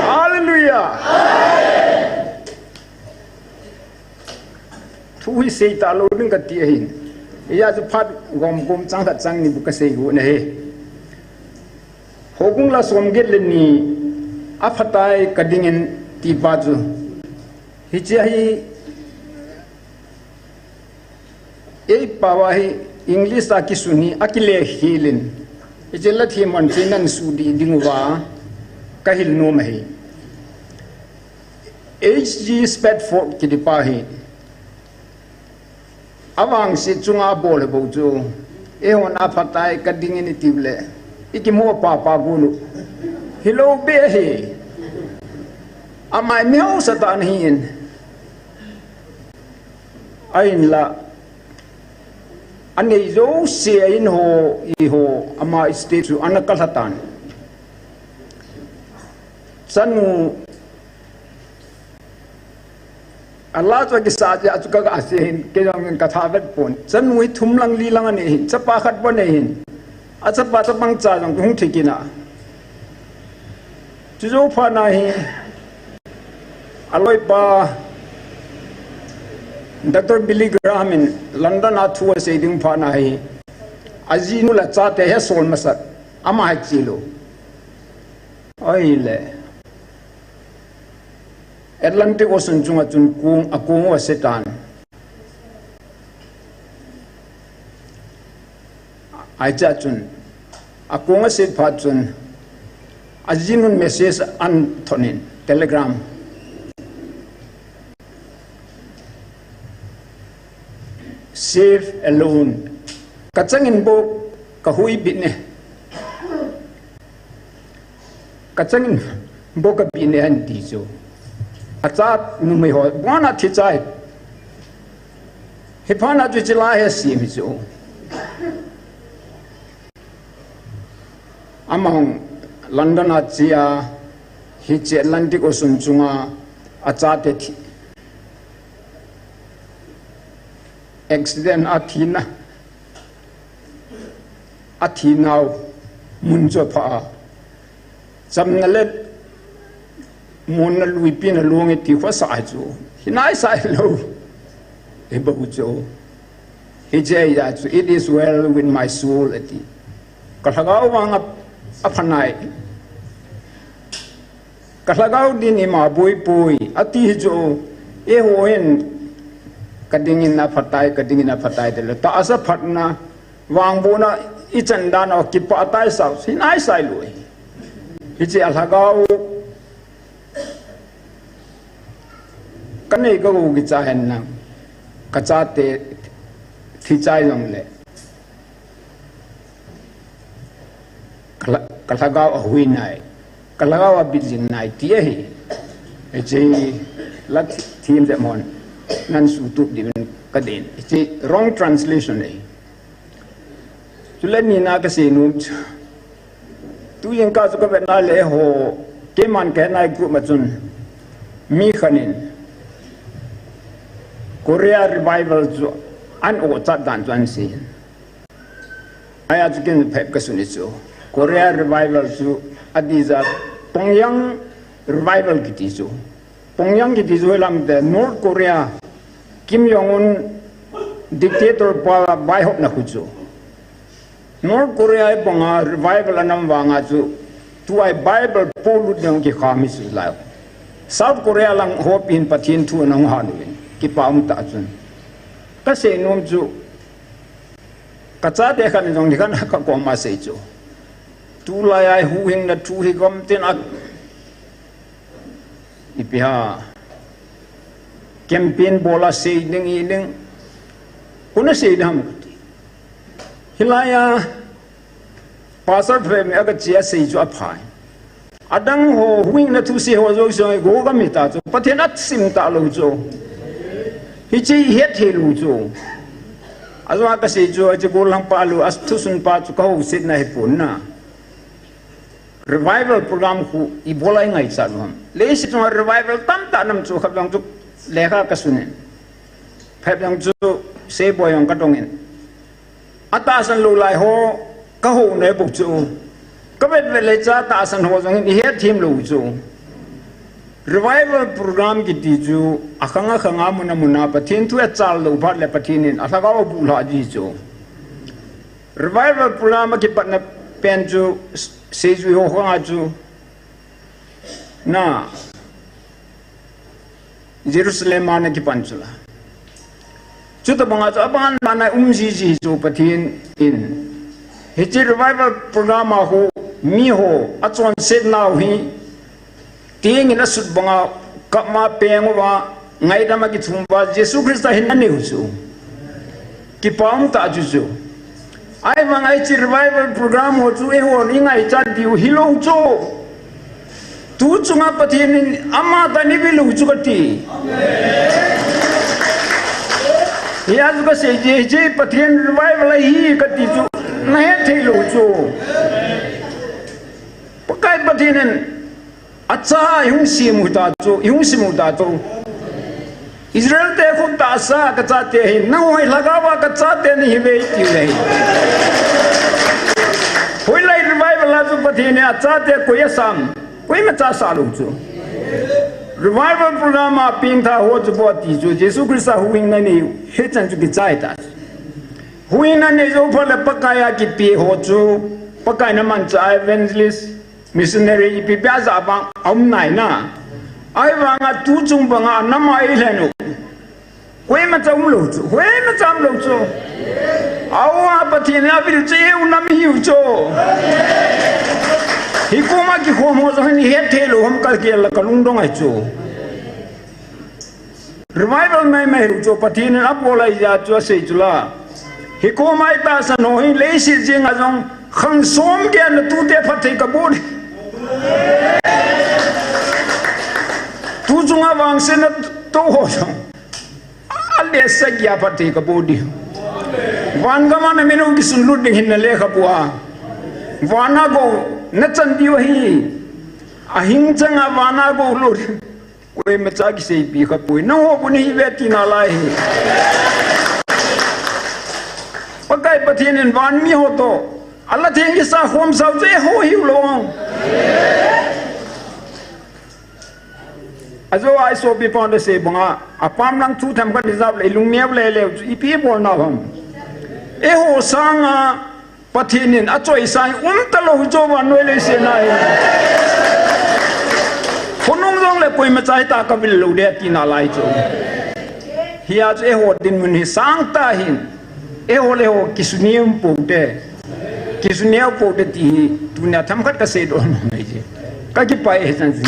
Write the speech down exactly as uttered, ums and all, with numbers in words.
Hallelujah. Thu hi sei talou ding kati ahin. Hijeh chun phat gom gom chang khat chang ni bou kasei u ahi. Houbung la som get le ni aphatai kadingin ti pa chu. Hiche hi Ei pao a hi English a kisun hi akile hilin. Hiche la themhon chu nan su di ding uva kahil nom ahi. H G Spafford kiti pa hi. Avangset chunga bol bou chu. Eihon aphatai kadingin iti le. Ikimu pa pa gulu. Hilou be ahi. Amai miho satan hin. Ahinla, anei jouse a in ho, i ho, ama state chu ana kalha tan. Chanu, ala chu kisa ja chu ka ga se hin, kei jong ka tha vet pon. Chanu hi thum lang li lang anei hin, chapa khat bou anei hin. Achapa chapang cha jong hung thei kit na. Chujou phat na hi, aloipa Doctor Billy Graham in London a thu asei ding phat na hi, ajinu le achate hi asol masat, ama hi chilou. Ahile, Atlantic Ocean chunga chun kong, akong u ase tan. Ahi chea chun, akong aset phat chun, ajinun message ahin thot in, telegram. Safe alone. Kachangin bou kahui bit ne. Kachangin bou kabit ne ahin ti chu. Acha numei ho, bana thi chai. Hiphat na chu chilai hi asem hi chu. Amahon London a che a, hiche Atlantic Ocean chunga achate thi. Accident a thina. Athinau mun chu apha a. Chamna le monna luipi na lung e ti khosa chu. Hinai sai lou. Hibou chu. Hiche a chu, "It is well with my soul," ati. Ka lhagao vang a, aphanai. Ka lhagao din ima boipoi, ati hi chu, eihon, kadingin aphatai, kadingin aphatai, tile, tahsa phatna, vangbohna, ichan dan a kipah taisau, hinai sai lou. Hiche a lhagao, kanei kagou kicha henlang, kachate, thi chai jongle. Ka lha-, ka lhagao ahui nai, ka lhagao abit jing nai ti ahi. Hiche la thi-, thim le mon, nan sutup diuvin kadei. Hiche wrong translation ahi. Chule nina kasei nom chu. Tujingkah chu kavet na le ho, keiman kahet nai group a chun, mi khat in, Korea revival chu ahin ochat dan chu ahin sei. Ahia chu ken phabep kasun e chu. Korea revival chu adih jeh a Pyongyang revival kiti chu. Pyongyang kiti chu hilam te North Korea Kim Jong Un dictator pa vaihopna khu chu. North Korea a banga revival anam vanga chu tua Bible polut ding kikham hi chu lai. South Korea lang ho pen Pathen thu anahung han uvin. Kipa um tah chun. Kasei nom chu Kachate khat in jong nikhat a kakoma sei chu. Tulai a huhhingna thu hi gamtin a, ipi ham, campaign bol a sei ding hi ding. Koi in asei ding ham kati. Hilai a, Pastor phabep in aga che a sei chu aphai. Adang ho, huhhingna thusei ho jouse hi gou gam hita chu, Pathen in asim talou chu. Hiche hi hetthei lou chu. Ajeh a kasei chu, hiche gollhang pa lou, athusun pa chu kahousetna hipon na. Revival program khu ibol a ingaichat u ham. Leiset chunga revival tamtah anam chu khat vang chu lekha kasun in. Phabep vang chu seiboi jong kadong in. Atahsan lou lai ho, kahou nai bou chu. Ka vet vet le cha tahsan ho jong hin i het them lou chu. Revival program kiti chu akhang akhang a mun a mun a Pathen thu a chal lou phat le Pathen in a lhagao a bu lha ji chu. Revival program a kipatna pen chu seijui ho khang a chu na Jerusalem a na kipan chu la. Chuta banga chu aban bana um ji ji chu Pathen in. Hiche revival program a hu mi ho a chonset nau hi tieng in a sut banga kap ma peng uva ngaidam a kithum uva Jesu Christa hin a neu chu. Kipa um ta chu chu. Ahivang hiche revival program ho chu eiho i ngaichat diu hilou chu. Tu chunga Pathen in ama tah in i vil u chu kati. Hia chu kasei je, je Pathen revival ahi kati chu na het thei lou chu. Pakai Pathen in acha i hung sim u ta chu, i hung sim u ta chu. Israel te khut tahsa ka chate hi, nangho hi lhagao a ka chate nahi uve tiu ahi. Hoilai revival a chu Pathen in achate koi asam, koima cha sah lou chu. Revival program a pengtha ho chu bou ati chu, Jesu Christa huhhingna nei, hichan chu kichai ta chu. Huhhingna nei jou phat le Pakai a kipe ho chu, Pakai in amanchah evangelist, missionary ipi bia ja vang aum nai na. Ahivanga tu chung banga anam a i lhen u. Koima cha um lou chu, koima cha um lou chu. Awa Pathen in avil chu eiu nam ihiu chu. Hikoma kikhom ho jong hin i het thei lou ham kal kel la ka lungdong ahi chu. Revival mai mai hiu chu Pathen in abol ahi jeh a chu asei chu la. Hikoma i tahsan ho hi leiset jeng a jong khang som gei a na tute phatthei ka bol. Tu chunga vangsetna tou ho jong. A le sagi a phatthei ka bol diu. Van gam a na min hung kisun lut ding hin na lekhabu a. Van a gou na chan diu ahi. Ahing chang a van a gou lut. Koima cha kiseipi kha poi. Nangho bou nahi uve tina lai hi. Pakai Pathen in van mi ho toh a la theng kisa khom sau chu eiho hiu lou. Ajou a i sopi pon da sei banga, apam lang thu themkhat i jap le i lung neo le leu chu ipi bol nau ham. Eiho sanga Pathen in achoisang um talou hi chu vannoi leiset a hi. Khonung jong le koima cha hita ka vil lou de tina lai chu. Hia chu eiho dinmun hi sang ta hin. Eiho le eiho kisuneo pou te. Kisuneo pou te ti hi tunia themkhat ka seidoh nom e. Ka kipah e chan chu.